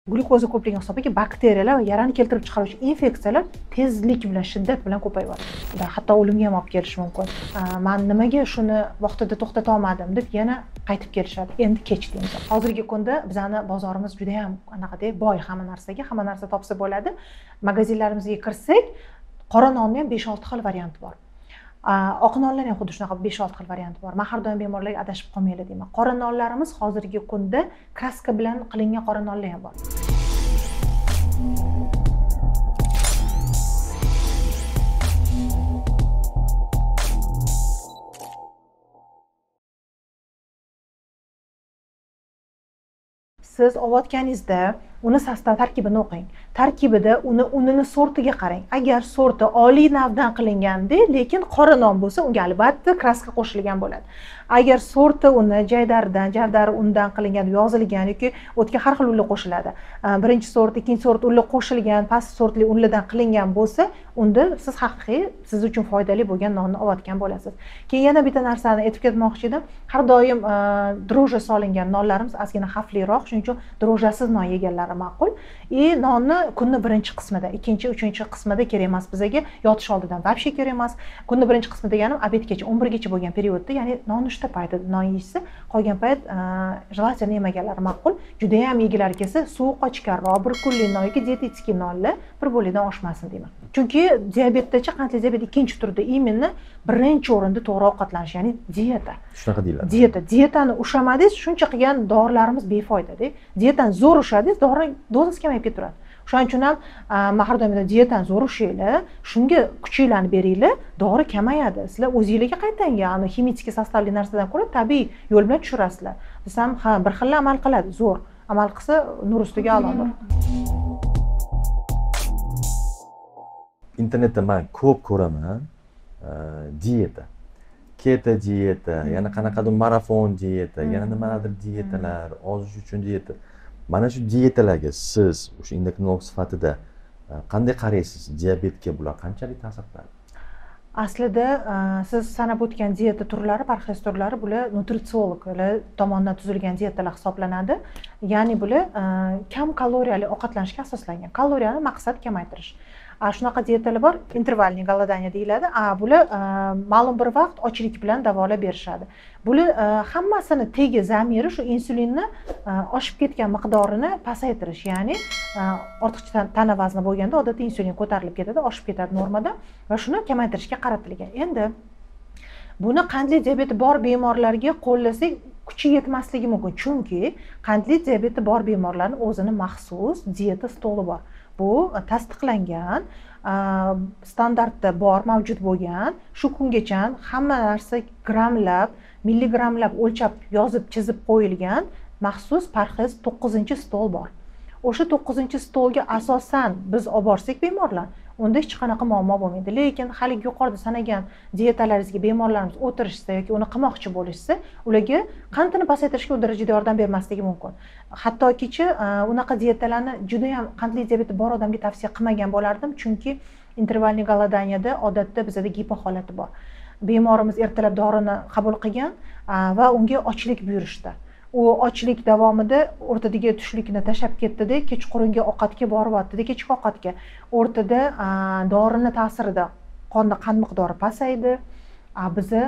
Glyukoza ko'pligi hisobiga bakteriyalar va yarani keltirib chiqaruvchi infeksiyalar tezlik bilan, shiddat bilan ko'payyapti. Hatto o'limga ham olib kelishi mumkin. Men nimaga shuni vaqtida to'xtata olmadim deb yana qaytib kelishadi. Endi kech deymiz. Hozirgi kunda bizani bozorimiz juda ham anaqadek boy, hamma narsaga, hamma narsa topsa bo'ladi. Magazinlarimizga kirsak, qora nonni ham 5-6 xil varianti bor. Oq nonlar ham xuddi shunaqa 5-6 xil varianti bor. Men har doim bemorlarga adashib qolmanglar deyman. Qora nonlarimiz hozirgi kunda kraska bilan qilingan qora nonlar ham bor. Siz olayotganingizda uni sostav tarkibini o'qing. Tarkibida uni unini sortiga qarang. Agar sorti oliy navdan qilinganda, lekin qora non bo'lsa, unga albatta kraska qo'shilgan bo'ladi. Agar sorti uni jaydaridan, javdari undan qilingan yozilgan yoki o'tga har xil unlar qo'shiladi. Birinchi sort, ikkinchi sort unlar qo'shilgan, past sortli unlardan qilingan bo'lsa, unda siz haqiqiy siz uchun foydali bo'lgan nonni olayotgan bo'lasiz. Keyin yana bitta narsani aytib ketmoqchi edim. Har doim dro'ja solingan nonlarimiz ozgina xavfliroq, shuning uchun dro'jasiz non yeganlari ma'qul. Nonni kunni birinchi qismida, ikkinchi, uchinchi qismida kerak emas bizaga, yotish oldidan вообще kerak emas. Kunni birinchi qismi deganim obedgacha, 11 gacha bo'lgan periodda, ya'ni nonushta paytida non yeyishsa, qolgan payt желательно yemaganlari ma'qul. Juda ham yegilari kelsa, suv qochganroq, bir kunlik non yoki dietetik nonlar bir bo'lakdan oshmasin deyman. Chunki diabetdacha qandli diabet ikkinchi turda именно birinchi o'rinda to'g'ri ovqatlanish, ya'ni dieta. Shunaqa deyiladi. Dieta, dietani ushlamadingiz, shuncha qilgan dorilarimiz befoyda-da. Dietani zo'r ushladingiz, dori dozasi kamayib ketaveradi. Shuning uchun ham men har doim dietani zo'r ushlaylar, shunga kuchinglarni beringlar, dori kamayadi. Sizlar o'zingizga qaytangan ximik sostavli narsadan ko'ra tabiiy yo'l bilan tushirasizlar. Desam, ha, bir xil amal qiladi, zo'r. Amal qilsa nur ustiga a'lodir. Internetda men ko'p ko'raman, dieta, keto dieta, yana qanaqadir marafon dieta, yana nimalardir dietalar, ozish uchun dieta. Mana shu dietalarga siz o'sha endokrinolog sifatida qanday qaraysiz? Diabetga bular qanchalik ta'sir qiladi? Aslida siz sanab o'tgan dieta turlari, parhez turlari bular nutritsiologlar tomonidan tuzilgan dietalar hisoblanadi. Ya'ni bular kam kaloriyali ovqatlanishga asoslangan. Kaloriyani maqsad kamaytirish. Shunaqa dietalar bor, intervalniy голодание deyiladi. Bular ma'lum bir vaqt ochlik bilan davolab berishadi. Bular hammasini tegi zamiri shu insulinni oshib ketgan miqdorini pasaytirish, ya'ni ortiqcha tana vazni bo'lganda odatda insulin ko'tarilib ketadi, oshib ketadi normada va shuni kamaytirishga qaratilgan. Endi buni qandli diabeti bor bemorlarga qo'llasak kuchi yetmasligi mumkin, chunki qandli diabeti bor bemorlarning o'zini maxsus dieta stoli bor. Bu tasdiqlangan, standartda bor, mavjud bo'lgan, shu kungacha hamma narsa grammlab, milligrammlab o'lchab, yozib, chizib qo'yilgan maxsus parhez 9-stol bor. O'sha 9-stolga asosan biz olib borsak bemorlar, unda hech qanaqa muammo bo'lmaydi. Lekin haligi yuqorida sanagan dietalaringizga bemorlarimiz o'tirishsa yoki uni qilmoqchi bo'lishsa, ularga qandini pasaytirishga u darajada yordam bermasligi mumkin. Hattokichi unaqa dietalarni juda ham qandli diabeti bor odamga tavsiya qilmagan bo'lardim, chunki intervalniy голоданиеda odatda bizada gipo holati bor. Bemorimiz ertalab dorini qabul qilgan va unga ochlik buyurishdi. U ochlik davomida o'rtadagi tushlikni tashlab ketdi-da, kechqurungi ovqatga boryapti-da, kechki ovqatga. O'rtada dorini ta'sirida qonda qand miqdori pasaydi. Biza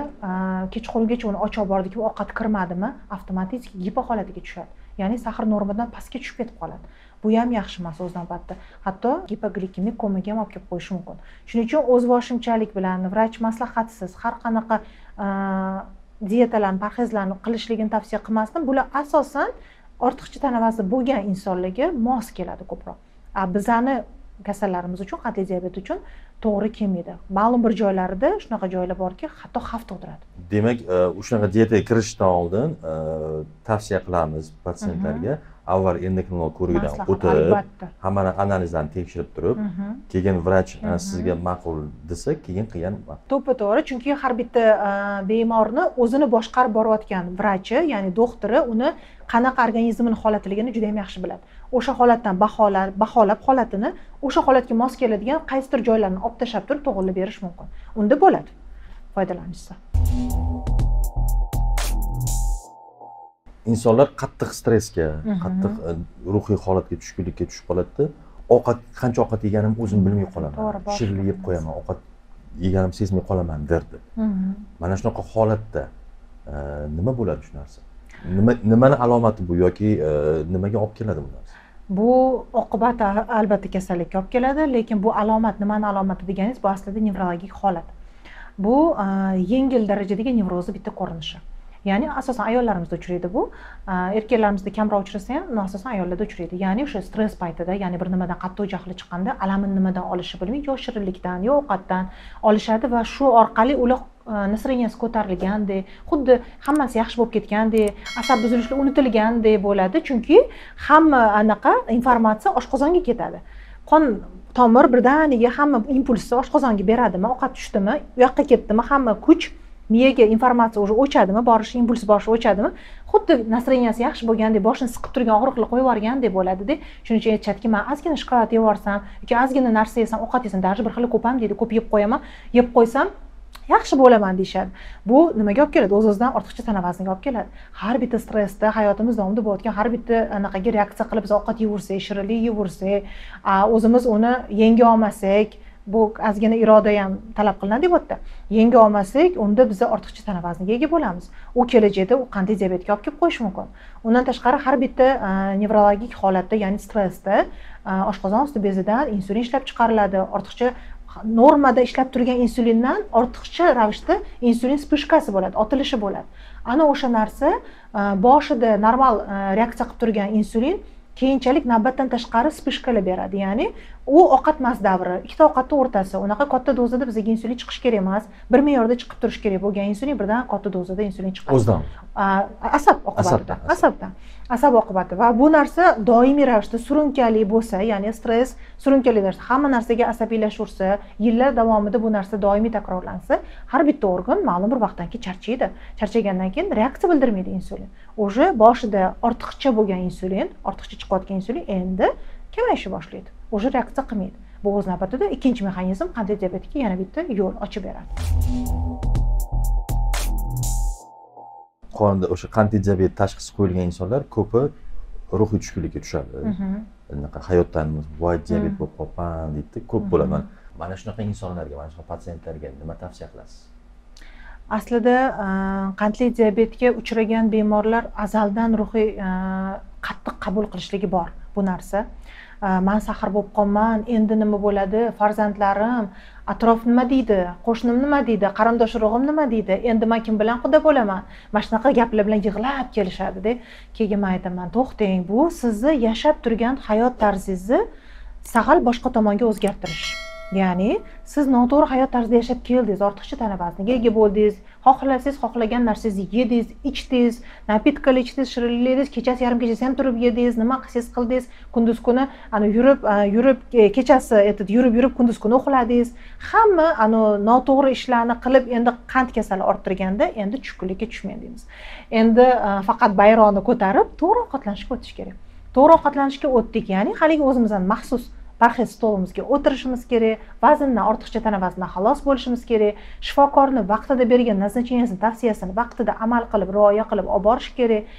kechqurungacha uni och olib bordik, ovqat kirmadimi, avtomatik gipo holatiga tushadi. Ya'ni sahr normadan pastga tushib ketib qoladi. Bu ham yaxshi emas o'z navbatda. Hatto gipoglikemik komaga ham olib kelib qo'yishi mumkin. Shuning uchun o'zboshimchalik bilan vrach maslahatisiz har qanaqa dietalarni, parhezlarni qilishligini tavsiya qilmasdim. Bular asosan ortiqcha tana vazni bo'lgan insonlarga mos keladi ko'proq. Bizani kasallarimiz uchun, qandli diabet uchun to'g'ri kelmaydi. Ma'lum bir joylarida shunaqa joylar borki, hatto xavf tug'diradi. Demak, shunaqa dietaga kirishdan oldin tavsiya qilamiz patsientlarga avval endokrinolog ko'rigidan o'tib, hammani analizlarni tekshirib turib, keyin vrach sizga ma'qul desa, keyin qilgan. To'ppa-to'g'ri, chunki har bitta bemorni o'zini boshqarib borayotgan vrachi, ya'ni doktori uni qanaqa organizmini holatligini juda ham yaxshi biladi. O'sha holatdan baholab holatini, o'sha holatga mos keladigan qaysidir joylarni olib tashlab turib to'g'rilab berish mumkin. Unda bo'ladi foydalanishsa. Insonlar qattiq stressga, qattiq ruhiy holatga, tushkunlikka tushib qoladida. Ovqat, qancha ovqat yeganimni o'zim bilmay qolaman. Shirinlik yeb qo'yaman, ovqat yeganimni sezmay qolaman derdi. Mana shunaqa holatda nima bo'ladi shu narsa? Nimani alomati bu yoki nimaga olib keladi bu narsa? Bu oqibati albatta kasallikka olib keladi, lekin bu alomat nimani alomati deganingiz, bu aslida nevrologik holat. Bu yengil darajadagi nevrozni bitta ko'rinishi. Ya'ni asosan ayollarimizda uchraydi bu. Erkaklarimizda kamroq uchrasa ham, asosan ayollarda uchraydi. Ya'ni o'sha stress paytida, ya'ni bir nimadan qattiq jahli chiqqanda alamini nimadan olishi bilmay, yo shirinlikdan, yo ovqatdan olishadi va shu orqali ular настроение si ko'tarilgandek, xuddi hammasi yaxshi bo'lib ketgandek, asab buzilishlar unutilgandek bo'ladi. Chunki hamma anaqa informatsiya oshqozonga ketadi. Qon tomir birdaniga hamma impulsni oshqozonga beradimi, ovqat tushdimi, u yoqqa ketdimi, hamma kuch miyaga informatsiya уже o'chadimi, borishi, impuls borishi o'chadimi, xuddi настроение si yaxshi bo'lgandek, boshini siqib turgan og'riqlar qo'yib yuborgandek bo'ladida. Shuning uchun aytishadiki, man ozgina shokolad yeb yuborsam yoki ozgina narsa yesam, ovqat yesam, даже bir xil ko'p ham deydi, ko'p yeb qo'yaman, yeb qo'ysam yaxshi bo'laman deyishadi. Bu nimaga olib keladi? O'z-o'zidan ortiqcha tana vazniga olib keladi. Har bitta stressda hayotimiz davomida bo'layotgan har bitta anaqaga reaksiya qilib biz ovqat yeyaversak, shirinlik yeyaversak, o'zimiz uni yenga olmasak, bu ozgina iroda ham talab qilinadi bu yerda. Yenga olmasak, unda biz ortiqcha tana vazniga ega bo'lamiz. U kelajakda u qandli diabetga olib kelib qo'yishi mumkin. Undan tashqari har bitta nevrologik holatda, ya'ni stressda oshqozon usti bezidan insulin ishlab chiqariladi. Ortiqcha normada ishlab turgan insulindan ortiqcha ravishda insulin spishkasi bo'ladi, otilishi bo'ladi. Ana o'sha narsa boshida normal reaksiya qilib turgan insulin keyinchalik navbatdan tashqari spishkalar beradi. Ya'ni u ovqatmas davri, ikkita ovqatning o'rtasi, unaqa katta dozada bizga insulin chiqishi kerak emas. Bir me'yorda chiqib turishi kerak bo'lgan insulin birdan katta dozada insulin chiqadi. O'zidan. Asab oqibatida, asabdan. Asab oqibati va bu narsa doimiy ravishda surunkali bo'lsa, ya'ni stress surunkali narsa, hamma narsaga asabiylashaversa, yillar davomida bu narsa doimiy takrorlansa, har bitta organ ma'lum bir vaqtdan keyin charchaydi. Charchagandan keyin reaksiya bildirmaydi insulin. Уже boshida ortiqcha bo'lgan insulin, ortiqcha chiqayotgan insulin endi kamayishni boshlaydi. Уже reaksiya qilmaydi. Bu o'z navbatida ikkinchi mexanizm qandli diabetga yana bitta yo'l ochib beradi. Qonda o'sha qandli diabet tashxisi qo'yilgan insonlar ko'pi ruhiy tushkunlikka tushadi. Anaqa hayotdan voy diabet bo'lib qolgan deydi, ko'p bo'ladi. Mana shunaqa insonlarga, mana shunaqa patsientlarga nima tavsiya qilasiz? Aslida qandli diabetga uchragan bemorlar azaldan ruhiy qattiq qabul qilishligi bor bu narsa. Man sahr bo'lib qolman, endi nima bo'ladi, farzandlarim, atrof nima deydi, qo'shnim nima deydi, qarindosh urug'im nima deydi, endi men kim bilan quda bo'laman, mana shunaqa gaplar bilan yig'lab kelishadi-da. Keyin men aytaman, to'xtang, bu sizni yashab turgan hayot tarzingizni sahal boshqa tomonga o'zgartirish. Ya'ni siz noto'g'ri hayot tarzida yashab keldingiz, ortiqcha tana vazniga ega bo'ldingiz, xohlasangiz xohlagan narsangizni yedingiz, ichdingiz, napitkalar ichdingiz, shirinlik yedingiz, kechasi yarim kechasi ham turib yedingiz, nima qilsangiz qildingiz, kunduz kuni ana yurib, yurib kechasi yurib yurib kunduz kuni uxladingiz. Hamma ana noto'g'ri ishlarni qilib endi qand kasali orttirganda endi tushkunlikka tushmang deymiz. Endi faqat bayroqni ko'tarib to'g'ri ovqatlanishga o'tish kerak. To'g'ri ovqatlanishga o'tdik, ya'ni haligi o'zimizdan maxsus parhez stolimizga o'tirishimiz kerak, vazndan, ortiqcha tana vaznidan xalos bo'lishimiz kerak, shifokorni vaqtida bergan назначение sini, tavsiyasini vaqtida amal qilib, rioya qilib olib borish kerak.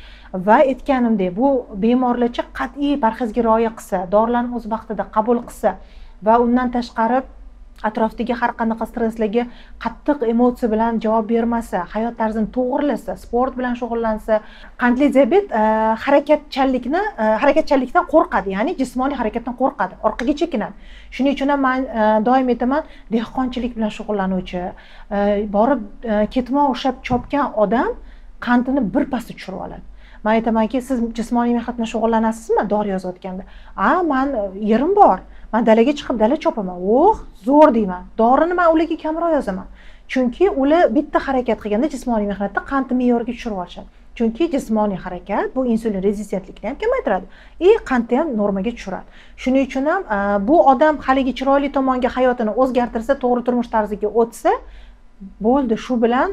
Va aytganimdek, bu bemorlarcha qat'iy parhezga rioya qilsa, dorilarni o'z vaqtida qabul qilsa va undan tashqari atrofdagi har qanaqa stresslarga qattiq emotsiya bilan javob bermasa, hayot tarzini to'g'rilasa, sport bilan shug'ullansa, qandli diabet harakatchanlikdan qo'rqadi, ya'ni jismoniy harakatdan qo'rqadi, orqaga chekinadi. Shuning uchun ham men doim aytaman, dehqonchilik bilan shug'ullanuvchi, borib ketmon ushlab chopgan odam qandini bir pasda tushirib oladi. Men aytamanki, siz jismoniy mehnat bilan shug'ullanasizmi dori yozayotganda? A, men yerim bor. Men dalaga chiqib dala chopaman. Oh, zo'r deyman. Dorini men ularga kamroq yozaman. Chunki ular bitta harakat qilganda jismoniy mehnatda qandni me'yorga tushirib olishadi. Chunki jismoniy harakat bu insulin rezistentlikni ham kamaytiradi va qandni ham normaga tushiradi. Shuning uchun ham bu odam haligi chiroyli tomonga hayotini o'zgartirsa, to'g'ri turmush tarziga o'tsa, bo'ldi, shu bilan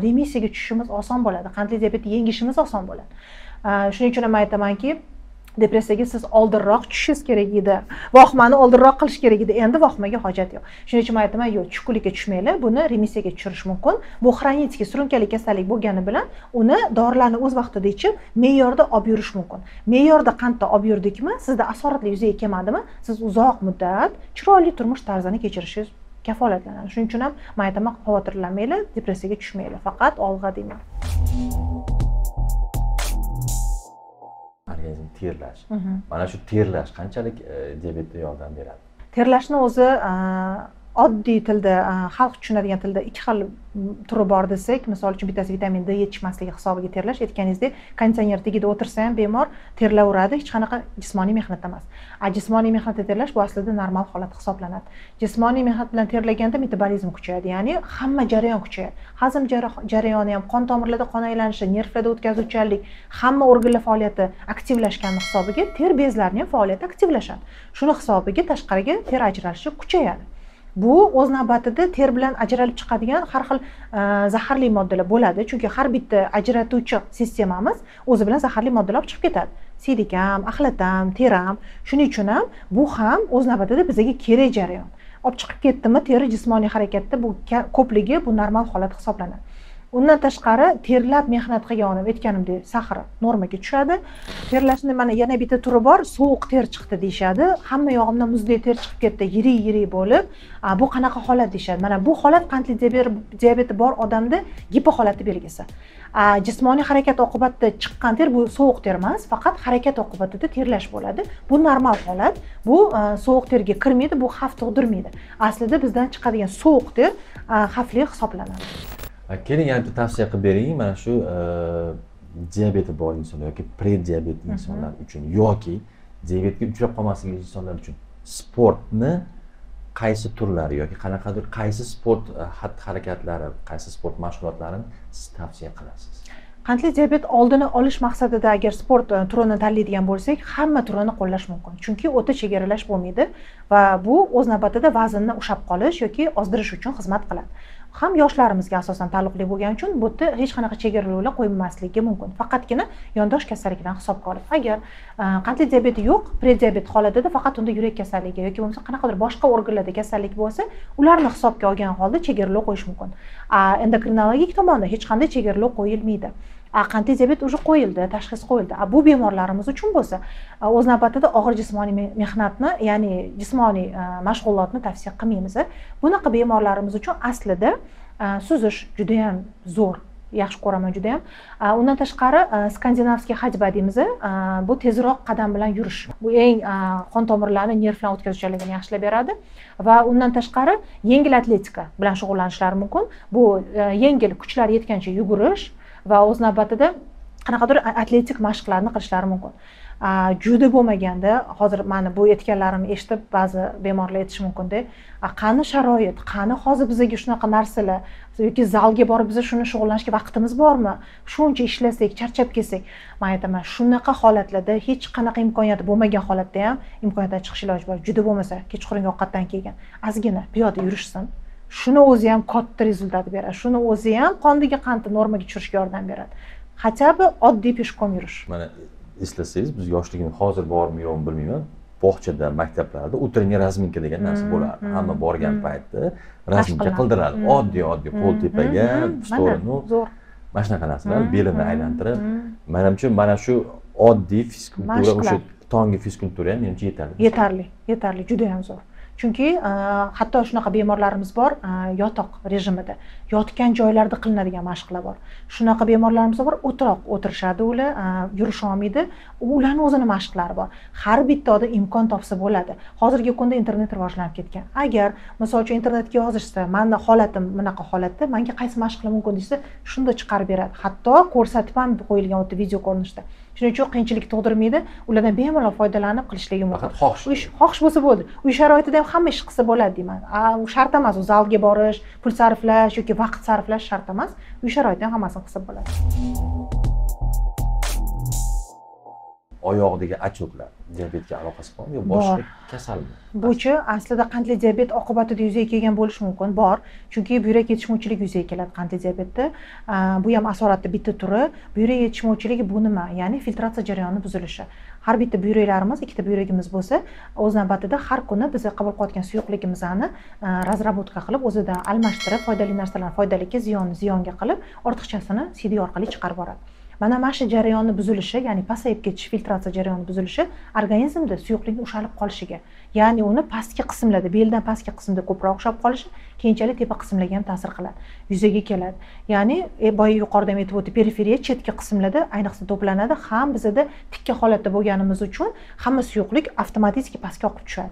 remissiyaga tushishimiz oson bo'ladi. Qandli diabetni yengishimiz oson bo'ladi. Shuning uchun ham aytamanki, Depressiyaga siz oldinroq tushishingiz kerak edi. Vohmani oldinroq qilish kerak edi. Endi vohmaga hojat yo'q. Shuning uchun men aytaman, yo'q, tushkunlikka tushmanglar, buni remissiyaga tushirish mumkin. Bu xronik surunkali kasallik bo'lgani bilan uni dorilarni o'z vaqtida ichib, me'yorda olib yurish mumkin. Me'yorda qandda olib yurdikmi, sizda asoratli yuzaga kelmadimi, siz uzoq muddat chiroyli turmush tarzini kechirishingiz kafolatlanadi. Shuning uchun ham men aytaman, xavotirlanmanglar, depressiyaga tushmanglar, faqat olg'a deyman. Organizm terlash. Mana shu terlash qanchalik diabetga yordam beradi? Terlashni o'zi oddiy tilda, xalq tushunadigan tilda ikki xil turi bor desak, misol uchun bittasi vitamin D yetishmasligi hisobiga terlash. Aytganingizdek, konditsioner tagida o'tirsa ham bemor terlaveradi, hech qanaqa jismoniy mehnat emas. A jismoniy mehnatda terlash bu aslida normal holat hisoblanadi. Jismoniy mehnat bilan terlaganda metabolizm kuchayadi, ya'ni hamma jarayon kuchayadi. Hazm jarayoni ham, qon tomirlarda qon aylanishi, nervlarda o'tkazuvchanlik, hamma organlar faoliyati aktivlashgani hisobiga ter bezlarining ham faoliyati aktivlashadi. Shuni hisobiga tashqariga ter ajralishi kuchayadi. Bu o'z navbatida ter bilan ajralib chiqadigan har xil zaharli moddalar bo'ladi, chunki har bitta ajratuvchi sistemamiz o'zi bilan zaharli moddalar olib chiqib ketadi. Siydik ham, axlat ham, ter ham. Shuning uchun ham bu ham o'z navbatida bizga kerak jarayon. Olib chiqib ketdimi teri jismoniy harakatda bu ko'pligi bu normal holat hisoblanadi. Undan tashqari terlab mehnat qilgan odam, aytganimdek, saxari normaga tushadi. Terlashni mana yana bitta turi bor, sovuq ter chiqdi deyishadi. Hamma yog'imdan muzdek ter chiqib ketdi, yirik-yirik bo'lib. Bu qanaqa holat deyishadi. Mana bu holat qandli diabeti bor odamda gipoholati belgisi. Jismoniy harakat oqibatida chiqqan ter bu sovuq ter emas, faqat harakat oqibatida terlash bo'ladi. Bu normal holat. Bu sovuq terga kirmaydi, bu xavf tug'dirmaydi. Aslida bizdan chiqadigan sovuq ter xavfli hisoblanadi. Keling, yana bitta tavsiya qilib bering, mana shu diabeti bor insonlar yoki prediabet insonlar uchun yoki diabetga uchrab qolmasligi insonlar uchun sportni qaysi turlari yoki qanaqadir qaysi sport xatti-harakatlari, qaysi sport mashg'ulotlarini siz tavsiya qilasiz? Qandli diabet oldini olish maqsadida agar sport turini tanlaydigan bo'lsak, hamma turini qo'llash mumkin. Chunki o'ta chegaralash bo'lmaydi va bu o'z navbatida vaznni ushlab qolish yoki ozdirish uchun xizmat qiladi. Ham yoshlarimizga asosan taalluqli bo'lgani uchun bu yerda hech qanaqa chegaralovlar qo'yilmasligi mumkin. Faqatgina yondosh kasallikdan hisobga olib. Agar qandli diabeti yo'q, prediabet holatida faqat unda yurak kasalligi yoki bo'lmasa qanaqadir boshqa organlarda kasallik bo'lsa, ularni hisobga olgan holda chegaralov qo'yish mumkin. Endokrinologik tomonda hech qanday chegaralov qo'yilmaydi. Qandli diabet уже qo'yildi, tashxis qo'yildi. Bu bemorlarimiz uchun bo'lsa, o'z navbatida og'ir jismoniy mehnatni, ya'ni jismoniy mashg'ulotni tavsiya qilmaymiz. Bunaqa bemorlarimiz uchun aslida suzish juda ham zo'r, yaxshi ko'raman juda ham. Undan tashqari skandinavskiy ходьба deymiz, bu tezroq qadam bilan yurish. Bu eng qon tomirlarni, nervlarni o'tkazuvchanligini yaxshilab beradi va undan tashqari yengil atletika bilan shug'ullanishlari mumkin. Bu yengil kuchlar yetgancha yugurish va o'z navbatida qanaqadir atletik mashqlarni qilishlari mumkin. Juda bo'lmaganda, hozir meni bu aytganlarimni eshitib ba'zi bemorlar aytishi mumkin-da, qani sharoit, qani hozir bizga shunaqa narsalar yoki zalga borib biz shuni shug'ullanishga vaqtimiz bormi? Shuncha ishlasak, charchab kelsak, men aytaman, shunaqa holatlarda hech qanaqa imkoniyati bo'lmagan holatda ham imkoniyatdan chiqish iloji bor. Juda bo'lmasa kechqurungi ovqatdan keyin ozgina piyoda yurishsin. Shuni o'zi ham katta rezultat beradi. Shuni o'zi ham qondagi qandni normaga tushirishga yordam beradi. Хотя бы oddiy peshkom yurish. Mana eslasangiz, biz yoshligimiz hozir bormi yo'qmi bilmayman, bog'chada, maktablarda утренняя разминка degan narsa bo'lardi. Hamma borgan paytda razminka qildiradi. Oddiy qo'l tepaga, stolni, mana shunaqa narsalar, belini aylantirib. Menimcha mana shu oddiy fizkultura, o'sha tongi fizkultura ham menimcha yetarli. Yetarli, yetarli, juda ham zo'r. Chunki hatto shunaqa bemorlarimiz bor, yotoq rejimida, yotgan joylarda qilinadigan mashqlar bor. Shunaqa bemorlarimiz bor, o'tiroq o'tirishadi ular, yurisha olmaydi. Ularning o'zini mashqlari bor. Har bitta odam imkon topsa bo'ladi. Hozirgi kunda internet rivojlanib ketgan. Agar misol uchun internetga yozishsa, meni holatim bunaqa holatda, menga qaysi mashq qilish mumkin desa, shunda chiqarib beradi. Hatto ko'rsatib ham qo'yilgan o'ta video ko'rinishda. Shuning uchun qiyinchilik tug'dirmaydi. Ulardan bemalol foydalanib qilishligi mumkin. Faqat xohish. Xohish bo'lsa bo'ldi. Uy sharoitida ham hamma ish qilsa bo'ladi deyman. U shart emas, u zalga borish, pul sarflash yoki vaqt sarflash shart emas. Uy sharoitida ham hammasini qilsa bo'ladi. Oyoqdagi achoklar diabetga aloqasi bormi yo boshqa kasalmi? Buchi aslida qandli diabet oqibatida yuzaga kelgan bo'lishi mumkin, bor. Chunki buyrak yetishmovchiligi yuzaga keladi qandli diabetda. Bu ham asoratni bitta turi. Buyrak yetishmovchiligi bu nima? Ya'ni filtratsiya jarayoni buzilishi. Har bitta buyraklarimiz, ikkita buyragimiz bo'lsa, o'z navbatida har kuni biz qabul qilayotgan suyuqligimizni razработка qilib, o'zida almashtirib, foydali narsalarni foydaliga, ziyonni ziyonga qilib, ortiqchasini siydik orqali chiqarib boradi. Mana shu jarayonni buzilishi, ya'ni pasayib ketish, filtratsiya jarayoni buzilishi organizmda suyuqlikni ushalib qolishiga, ya'ni uni pastki qismlarda, beldan pastki qismda ko'proq ushlab qolishi, keyinchalik tepa qismlarga ham ta'sir qiladi, yuzaga keladi. Ya'ni boya yuqorida ham aytib o'tdik, periferiya chetki qismlarda ayniqsa to'planadi, ham bizada tikka holatda bo'lganimiz uchun hamma suyuqlik avtomatik pastga oqib tushadi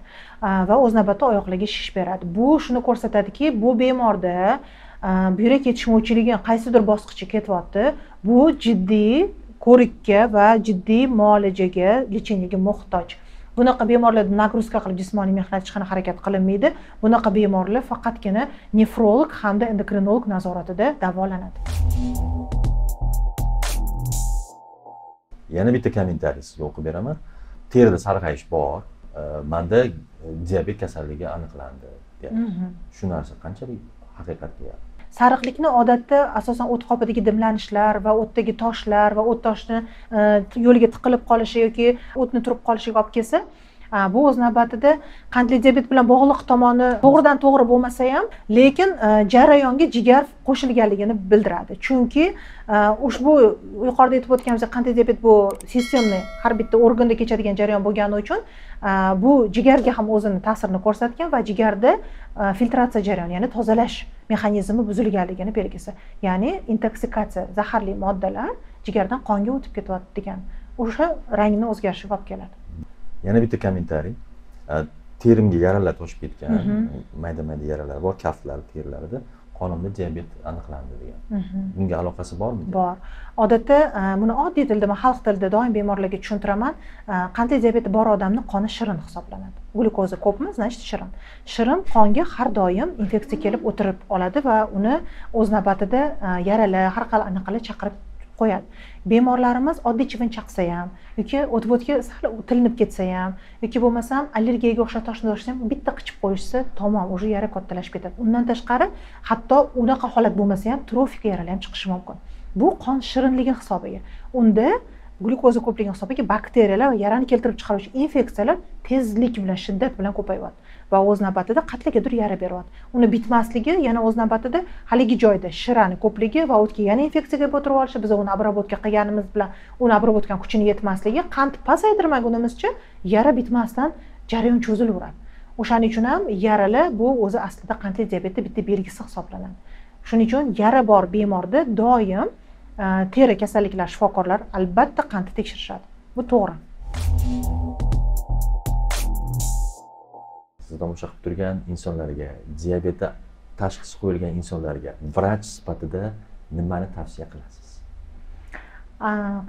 va o'z navbatida oyoqlarga shish beradi. Bu shuni ko'rsatadiki, bu bemorda buyrak yetishmovchiligi qaysidir bosqichi ketyapti. Bu jiddiy ko'rikka va jiddiy muolajaga, lecheniyaga muhtoj. Bunaqa bemorlarda nagruzka qilib jismoniy mehnat hech qanaqa harakat qilinmaydi. Bunaqa bemorlar faqatgina nefrolog hamda endokrinolog nazoratida davolanadi. Yana bitta kommentariy sizga o'qib beraman. Terida sarg'ayish bor, menda diabet kasalligi aniqlandi deyapti. Shu narsa qanchalik haqiqatga yaqin? Sariqlikni odatda asosan o't qopidagi dimlanishlar va o'tdagi toshlar va o't toshni yo'liga tiqilib qolishi yoki o'tni turib qolishiga olib kelsa, bu o'z navbatida qandli diabet bilan bog'liq tomoni to'g'ridan to'g'ri bo'lmasa ham, lekin jarayonga jigar qo'shilganligini bildiradi. Chunki ushbu yuqorida aytib o'tganimizdek, qandli diabet bu sistemli, har bitta organda kechadigan jarayon bo'lgani uchun bu jigarga ham o'zini ta'sirini ko'rsatgan va jigarda filtratsiya jarayoni, ya'ni tozalash mexanizmi buzilganligini belgisi. Ya'ni intoksikatsiya, zaharli moddalar jigardan qonga o'tib ketyapti degan o'sha rangni o'zgarishiga olib keladi. Yana bitta kommentariy. Terimga yaralar toshib ketgan, mayda-mayda yaralar bor, kaftlar terilarida, qonimda diabet aniqlandi degan. Bunga aloqasi bormi? Bor. Odatda buni oddiy tilda, men xalq tilida doim bemorlarga tushuntiraman. Qandli diabeti bor odamning qoni shirin hisoblanadi. Glyukoza ko'pmi, значит shirin. Shirin qonga har doim infeksiya kelib o'tirib oladi va uni o'z navbatida yaralar, har xil anaqalar chaqirib qo'yadi. Bemorlarimiz oddiy chivin chaqsa ham yoki o't-bo'tga sal tilinib ketsa ham yoki bo'lmasam allergiyaga o'xshab toshni toshsa ham bitta qichib qo'yishsa, tamom, уже yara kattalashib ketadi. Undan tashqari, hatto unaqa holat bo'lmasa ham trofik yaralar ham chiqishi mumkin. Bu qon shirinligi hisobiga. Unda glyukoza ko'pligi hisobiga bakteriyalar va yarani keltirib chiqaruvchi infeksiyalar tezlik bilan, shiddat bilan ko'payyapti va o'z navbatida qatligadir yara beryapti. Uni bitmasligi yana o'z navbatida haligi joyda shirani ko'pligi va o'tga yana infeksiyaga botirib olishi, biz uni обработка qilganimiz bilan uni обработкаning kuchini yetmasligi, qand pasaytirmagunimizcha yara bitmasdan jarayon cho'zilaveradi. O'shaning uchun ham yaralar bu o'zi aslida qandli diabetning bitta belgisi hisoblanadi. Shuning uchun yara bor bemorda doim teri kasalliklari shifokorlar albatta qandni tekshirishadi. Bu to'g'ri. Siz tomosha qilib turgan insonlarga, diabetda tashxis qo'yilgan insonlarga vrach sifatida nimani tavsiya qilasiz?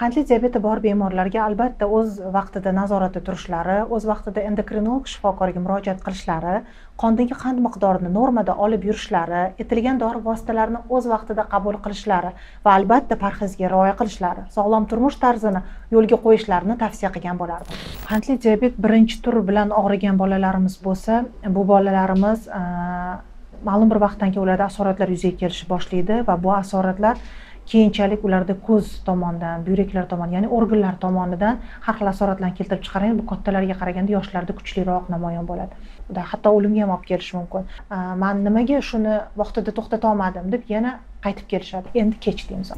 Qandli diabeti bor bemorlarga albatta o'z vaqtida nazoratda turishlari, o'z vaqtida endokrinolog shifokoriga murojaat qilishlari, qondagi qand miqdorini normada olib yurishlari, etilgan dori vositalarini o'z vaqtida qabul qilishlari va albatta parhezga rioya qilishlari, sog'lom turmush tarzini yo'lga qo'yishlarini tavsiya qilgan bo'lardim. Qandli diabet birinchi tur bilan og'rigan bolalarimiz bo'lsa, bu bolalarimiz ma'lum bir vaqtdan keyin ularda asoratlar yuzaga kelishi boshlaydi va bu asoratlar keyinchalik ularda ko'z tomonidan, buyraklar tomonidan, ya'ni organlar tomonidan har xil asoratlarni keltirib chiqargan. Bu kattalarga qaraganda yoshlarda kuchliroq namoyon bo'ladi. Hatto o'limga ham olib kelishi mumkin. Men nimaga shuni vaqtida to'xtata olmadim deb yana qaytib kelishadi. Endi kech deymiz.